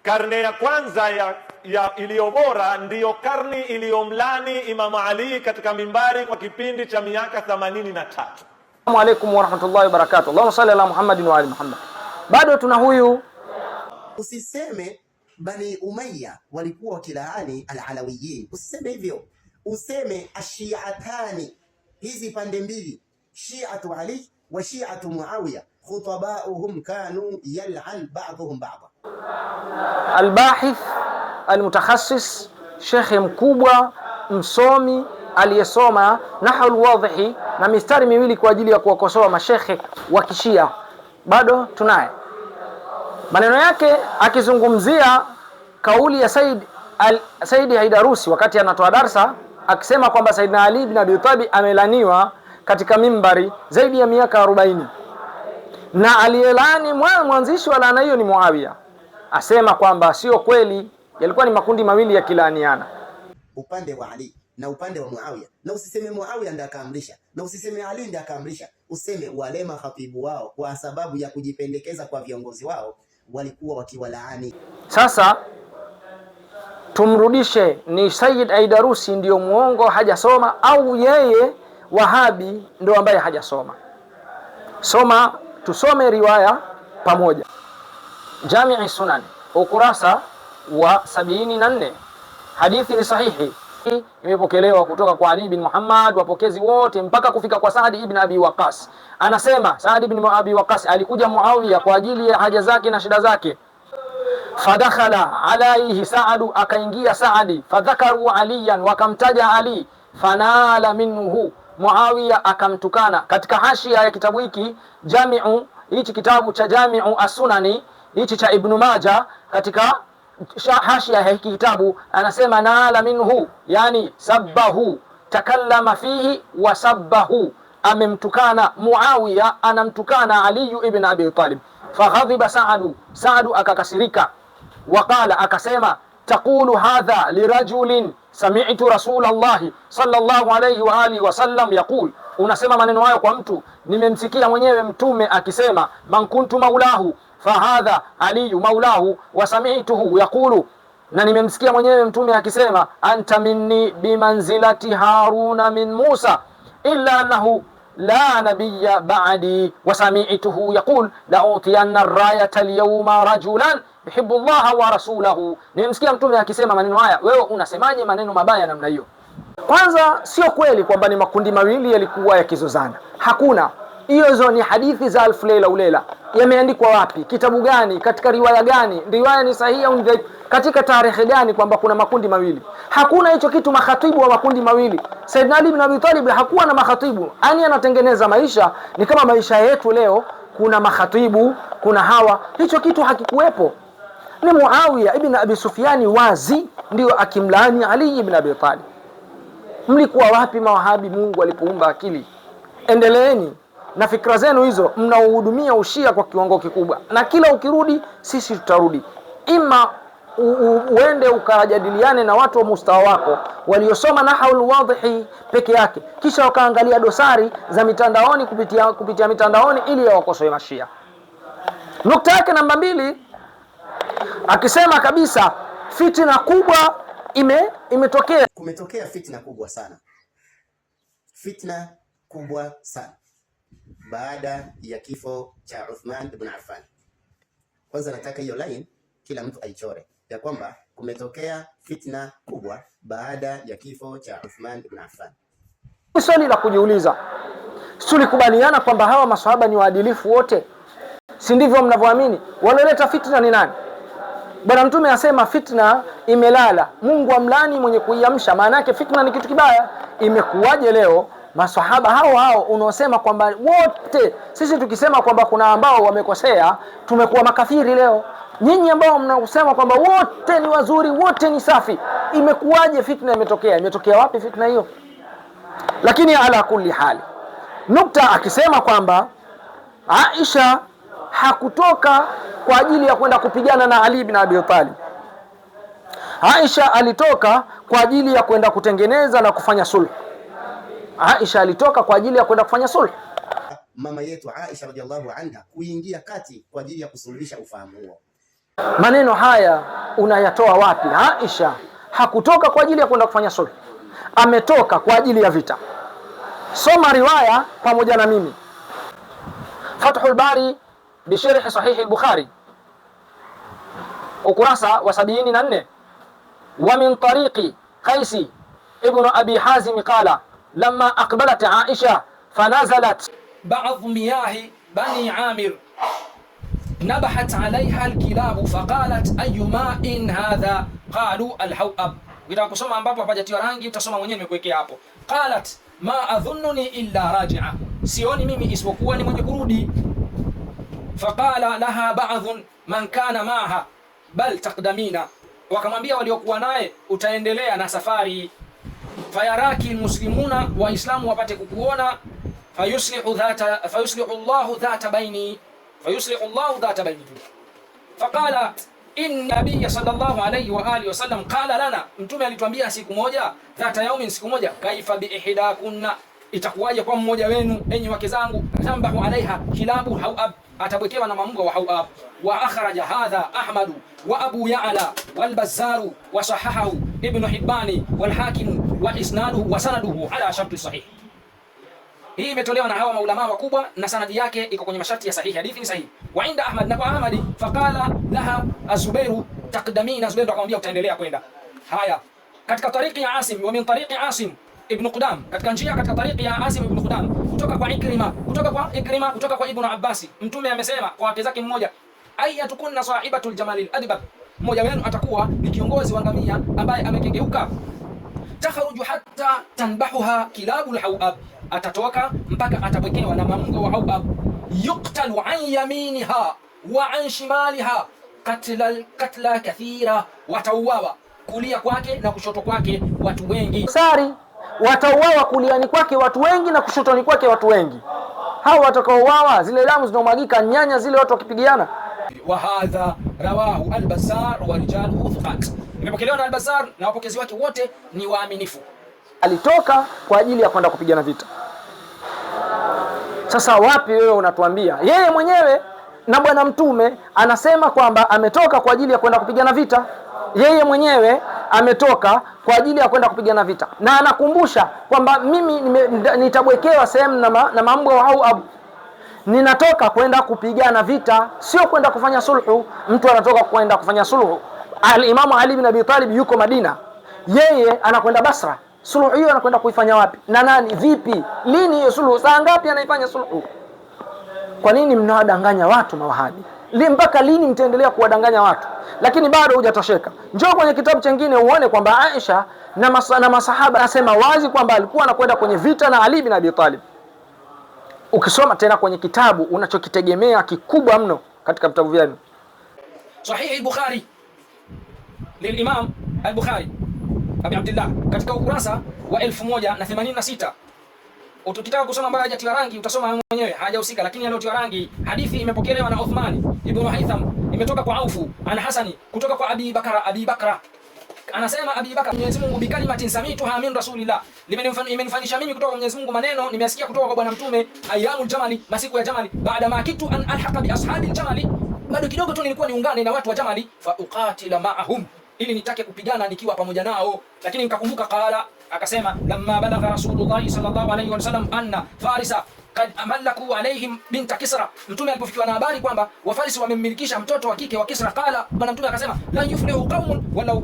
Karne ya kwanza ya iliyo bora ndiyo karni iliyomlani Imamu Ali katika mimbari kwa kipindi cha miaka 83. Assalamu alaikum warahmatullahi wabarakatuh. Allahumma salli ala Muhammadin wa ali Muhammad. Bado tuna huyu. Usiseme Bani Umayya walikuwa wakilaani al-Alawiyin, usiseme hivyo, useme ashiatani, hizi pande mbili, shiatu Ali wa shiatu Muawiya, khutabauhum kanu yal'an ba'dhum ba'dha. Albahith almutakhassis, shekhe mkubwa msomi aliyesoma nahul wadhihi na mistari miwili kwa ajili ya kuwakosoa mashekhe wa Kishia, bado tunaye maneno yake akizungumzia kauli ya Saidi Haidarusi wakati anatoa darsa akisema kwamba Saidina Ali bin Abi Talib amelaniwa katika mimbari zaidi ya miaka 40 na aliyelani mwanzishi wa laana hiyo ni Muawiya. Asema kwamba sio kweli, yalikuwa ni makundi mawili yakilaaniana, upande wa Ali na upande wa Muawiya. Na usiseme Muawiya ndiye akaamrisha, na usiseme Ali ndiye akaamrisha, useme wale makhatibu wao kwa sababu ya kujipendekeza kwa viongozi wao walikuwa wakiwalaani. Sasa tumrudishe, ni Sayyid Aidarusi ndiyo muongo hajasoma, au yeye Wahabi ndio ambaye hajasoma? Soma, tusome riwaya pamoja. Jamii Sunan ukurasa wa 74, hadithi ni sahihi, imepokelewa kutoka kwa Ali bin Muhammad, wapokezi wote mpaka kufika kwa Saadi ibn Abi Waqas. Anasema Saadi ibn Abi Waqas alikuja Muawiya kwa ajili ya haja zake na shida zake. Fadakhala alaihi Saadu, akaingia Saadi. Fadhakaru aliyan, wakamtaja Ali. Fanala minhu, Muawiya akamtukana. Katika hashia ya kitabu hiki Jamiu, hichi kitabu cha Jamiu Asunani hichi cha Ibnu Maja, katika hashia ya hiki kitabu anasema nala minhu, yani sabbahu, takallama fihi wa sabbahu, amemtukana Muawiya, anamtukana Aliyu ibn Abi Talib. Faghadhiba Saadu, Saadu akakasirika. Waqala, akasema taqulu hadha lirajulin sami'tu rasulallahi sallallahu alayhi wa alihi wasallam yaqul, unasema maneno hayo kwa mtu nimemsikia mwenyewe mtume akisema, man kuntu maulahu fahadha aliyu maulahu wa sami'tuhu yaqulu, na nimemsikia mwenyewe mtume akisema, anta minni bimanzilati haruna min Musa illa annahu la nabiyya ba'di wa sami'tuhu yaqul la utiyanna rayata alyawma rajulan yuhibbu llaha wa rasulahu. Nimemsikia mtume akisema maneno haya, wewe unasemaje maneno mabaya namna hiyo? Kwanza sio kweli kwamba ni makundi mawili yalikuwa yakizozana, hakuna hizo. Ni hadithi za alfu leila ulela. Yameandikwa wapi? Kitabu gani? Katika riwaya gani? Riwaya ni sahihi au ni dhaifu? Katika tarehe gani kwamba kuna makundi mawili? Hakuna hicho kitu, makhatibu wa makundi mawili. Saidina Ali bin Abi Talib hakuwa na makhatibu, ani anatengeneza maisha ni kama maisha yetu leo, kuna makhatibu, kuna hawa. Hicho kitu hakikuwepo. Ni Muawiya ibn Abi Sufyani wazi ndio akimlaani Ali ibn Abi Talib. Mlikuwa wapi mawahabi Mungu alipoumba akili? Endeleeni na fikra zenu hizo, mnauhudumia ushia kwa kiwango kikubwa, na kila ukirudi sisi tutarudi, ima uende ukajadiliane na watu wa mustawa wako waliosoma nahawul wadhihi peke yake, kisha wakaangalia dosari za mitandaoni kupitia mitandaoni ili wawakosoe mashia. Nukta yake namba 2 akisema kabisa fitina kubwa imetokea. Kumetokea fitna kubwa sana, fitna kubwa sana baada ya kifo cha Uthman ibn Affan. Kwanza nataka hiyo line kila mtu aichore ya kwamba kumetokea fitna kubwa baada ya kifo cha Uthman ibn Affan. Ni swali la kujiuliza, tulikubaliana kwamba hawa maswahaba ni waadilifu wote, si ndivyo mnavyoamini? Walioleta fitna ni nani? Bwana Mtume asema fitna imelala, Mungu amlani mwenye kuiamsha. Maana yake fitna ni kitu kibaya. Imekuwaje leo maswahaba hao hao unaosema kwamba wote sisi tukisema kwamba kuna ambao wamekosea tumekuwa makafiri leo? Nyinyi ambao mnaosema kwamba wote ni wazuri, wote ni safi, imekuwaje fitna imetokea? Imetokea wapi fitna hiyo? Lakini ala kulli hali, nukta akisema kwamba Aisha hakutoka kwa ajili ya kwenda kupigana na Ali ibn Abi Talib. Aisha alitoka kwa ajili ya kwenda kutengeneza na kufanya sulh. Aisha alitoka kwa ajili ya kwenda kufanya sulh. Mama yetu Aisha radhiallahu anha kuingia kati kwa ajili ya kusuluhisha ufahamu huo. Maneno haya unayatoa wapi? Aisha hakutoka kwa ajili ya kwenda kufanya sulhu, ametoka kwa ajili ya vita. Soma riwaya pamoja na mimi, Fathul Bari bisharhi Sahihi al-Bukhari, ukurasa wa 74. Wa min tariqi Qaisi ibn Abi Hazim qala lamma aqbalat Aisha fanazalat بعض مياه بني عامر نبحت عليها الكلاب فقالت أي ماء هذا قالوا الحوأب. Ukitaka kusoma ambapo hapajatiwa rangi utasoma mwenyewe, nimekuwekea hapo. Qalat ma adhunnuni illa rajia, sioni mimi isipokuwa ni mwenye kurudi. Faqala laha ba'dhun man kana maaha bal taqdamina, wakamwambia waliokuwa naye utaendelea na safari. Fayaraki almuslimuna, waislamu wapate kukuona. Fayuslihu dhata fayuslihu Allahu dhata baini fayuslihu Allahu dhata baini. Faqala inna nabiyya sallallahu alayhi wa alihi wasallam qala lana, mtume alituambia siku moja, dhata yaumin, siku moja, kaifa biihdakunna, itakuwaje kwa mmoja wenu enyi wake zangu, tambahu alaiha kilabu hauab, atabwekewa na mamgo wa hauab. Wa akhraja hadha Ahmadu wa Abu Ya'la wal Bazzaru wa sahahahu Ibn Hibbani wal Hakim wa isnaduhu wa sanaduhu ala sharti sahih. Hii imetolewa na hawa maulama wakubwa na sanadi yake iko kwenye masharti ya sahihi, hadithi ni sahihi. Wa inda Ahmad, na kwa Ahmad, faqala laha Azubairu taqdamina, Zubair akamwambia utaendelea kwenda. Haya, katika tariki ya Asim wa min tariqi Asim ibn Qudam, katika njia, katika tariki ya Asim ibn Qudam kutoka kwa Ikrima, kutoka kwa Ikrima, kutoka kwa Ibn Abbas, mtume amesema kwa wake zake mmoja, ayatukunna sahibatul jamalil adbab, mmoja wenu atakuwa ni kiongozi wa ngamia ambaye amekengeuka. Takhruju hatta tanbahuha kilabul hauab, atatoka mpaka atabwekewa na mamgo wa hauab. Yuktalu an yaminiha wa an shimaliha katla, katla kathira, watauawa kulia kwake na kushoto kwake watu wengi. Sari watauawa kuliani kwake watu wengi na kushotoni kwake watu wengi. Hao watakaouawa, zile damu zinaomwagika, nyanya zile, watu wakipigiana. Wa hadha rawahu al-Bazzar wa rijaluhu thiqat, imepokelewa na al-Bazzar na wapokezi wake wote ni waaminifu. Alitoka kwa ajili ya kwenda kupigana vita. Sasa wapi wewe unatuambia yeye mwenyewe na Bwana Mtume anasema kwamba ametoka kwa ajili ya kwenda kupigana vita. Yeye mwenyewe ametoka kwa ajili ya kwenda kupigana vita, na anakumbusha kwamba mimi nitabwekewa sehemu na mambwa au abu, ninatoka kwenda kupigana vita, sio kwenda kufanya sulhu. Mtu anatoka kwenda kufanya sulhu. Al-Imamu Ali bin Abi Talib yuko Madina, yeye anakwenda Basra. Suluhu hiyo anakwenda kuifanya wapi na nani? Vipi? Lini hiyo suluhu? Saa ngapi anaifanya suluhu? Kwa nini mnawadanganya watu mawahabi? Mpaka lini mtaendelea kuwadanganya watu? Lakini bado hujatosheka, njoo kwenye kitabu chengine uone kwamba Aisha na masahaba anasema wazi kwamba alikuwa anakwenda kwenye vita na Ali bin Abi Talib. Ukisoma tena kwenye kitabu unachokitegemea kikubwa mno katika vitabu vyenu, Sahihi al-Bukhari lilimam al-Bukhari Abi Abdillah katika ukurasa wa 1086. Ukitaka kusoma ambayo hajatiwa rangi utasoma mwenyewe, hajahusika. Lakini aliyotiwa rangi, hadithi imepokelewa na Uthman ibn Haitham, imetoka kwa Aufu an Hasani, kutoka kwa Abi Bakara. Abi Bakra anasema Abi Bakra, Mwenyezi Mungu bikalimatin samituha min rasulillah, imenifanisha mimi kutoka kwa Mwenyezi Mungu maneno nimeyasikia kutoka kwa Bwana Mtume, ayyamul jamali, masiku ya jamali, baada ma kitu an alhaqa bi ashabil jamali, bado kidogo tu nilikuwa niungane na watu wa jamali, fa uqatila ma'ahum, ili nitake kupigana nikiwa pamoja nao, lakini nikakumbuka. Qala, akasema lamma balagha Rasulullah sallallahu alayhi wasallam anna farisa kad malaku alaihim binta Kisra, mtume alipofikiwa na habari kwamba Wafarisi wamemmilikisha mtoto wa kike wa Kisra, qala, bwana mtume akasema la yuflihu qaumun walau